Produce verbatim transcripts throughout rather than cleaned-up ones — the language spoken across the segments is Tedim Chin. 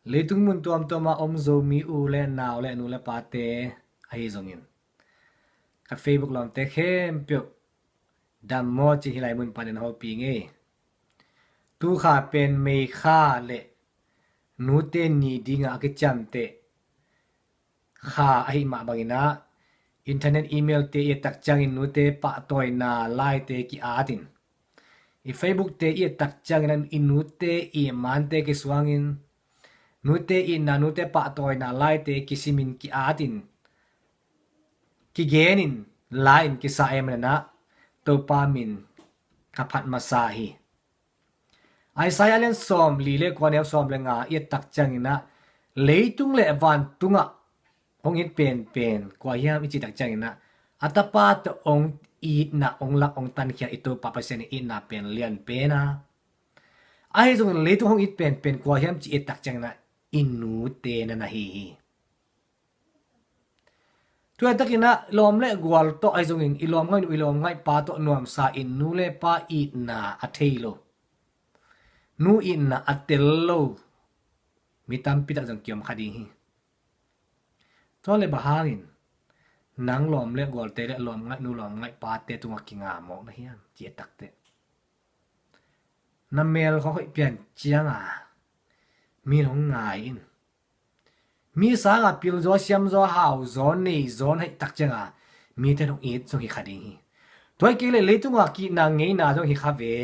Leitung mun tuamtuam ah om Zomi u le nau le nu le pate ahi zongin, ka Facebook lawmte khempeuh dam maw ci-in hih lai mun panin hopih ing ei. Tu kha pen May kha le nute ni dingah a kiciamteh kha ahih mah bangin ah, internet, email te i et tak ciangin nute pahtawina laite ki-atin, i Facebook te i et tak ciangin ah i nute i mante kisuangin, nute itna, nute pahtawina laite kisimin ki-atin, kigenin, la-in kisa ahih manin ah Topa min ka phat masa hi. Isaiah lian sawmli le kua, neu sawm le nga i et tak ciangin ah, leitung le vantungah hong it penpen kua hiam i cih tak ciangin ah, a Tapa tawh hong itna, hong lak, hong tankhia i Topa Pasian i itna pen lian pen a, ahi zongin leitung hong it penpen kua hiam cih i et tak ciangin ah, i nute na na hi hi. Tua i takin ah lawm le gual tawh ahi zongin, i lawmngaihnu, i lawmngaihpa tawh nuamsa i nu le pa itna a thei lo, nu itna a tel lo mi tampi tak zong kiom kha ding hi. Tua le bang hangin nang lawm le gualte le lawmngaihnu, lawmngaihpate tungah kinga mawk na hiam cih i et takteh, na mel khawng hoih pian cianga mi in hong ngai in, mi sanga pilzaw, siamzaw, hauzaw, neizaw na hih tak cianga mite in hong it zong hi kha ding hi. Tua hi kei leh leitunga ki-itna ngeina zong hi kha ve.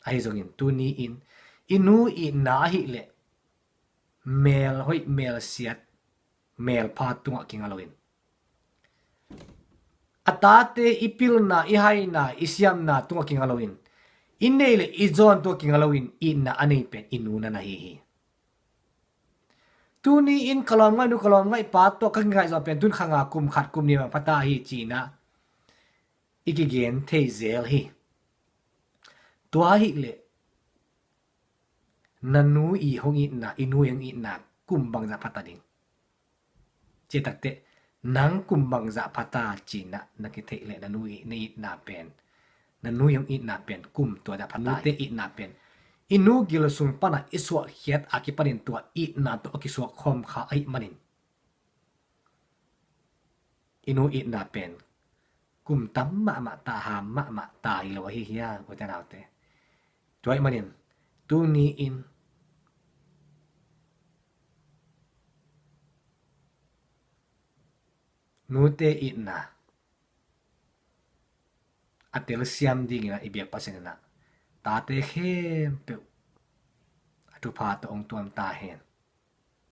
Ahi zongin tuni-in i nu itna ahih leh mel hoih, mel siat, mel pha tungah kinga loin, a tate i pilna, i haina, i siamna tungah kinga loin, i neih le i zawn tungah kinga loin itna a nei pen i nu na na hi hi. Tuni-in ka lawmngaihnu, ka lawmngaihpa tawh ka kingaihzawh pen tun kha nga, kum khat, kum nih bang pha ta hi ci-in ah i kigen thei zel hi. Tua ahih leh na nu i hong itna, i nu i hong itna kum bangzah pha ta ding? Cih i et takteh, nang kum bangzah pha ta ci-in ah na kitheih leh, na nu i, na itna pen, na nu i hong itna pen kum tua zah pha ta? Nute itna pen i nu gil sung panah i suahkhiat a kipanin tua itna tawh a kisuak khawm kha ahih manin, i nu itna pen kum tam mahmah ta, ham mahmah ta hi lo ahi hiam, ute naute? Tua ahih manin tuni-in nute itna a telsiam dingin ah i biak Pasian in ah tate khempeuh a thupha tawh hong tuam ta hen.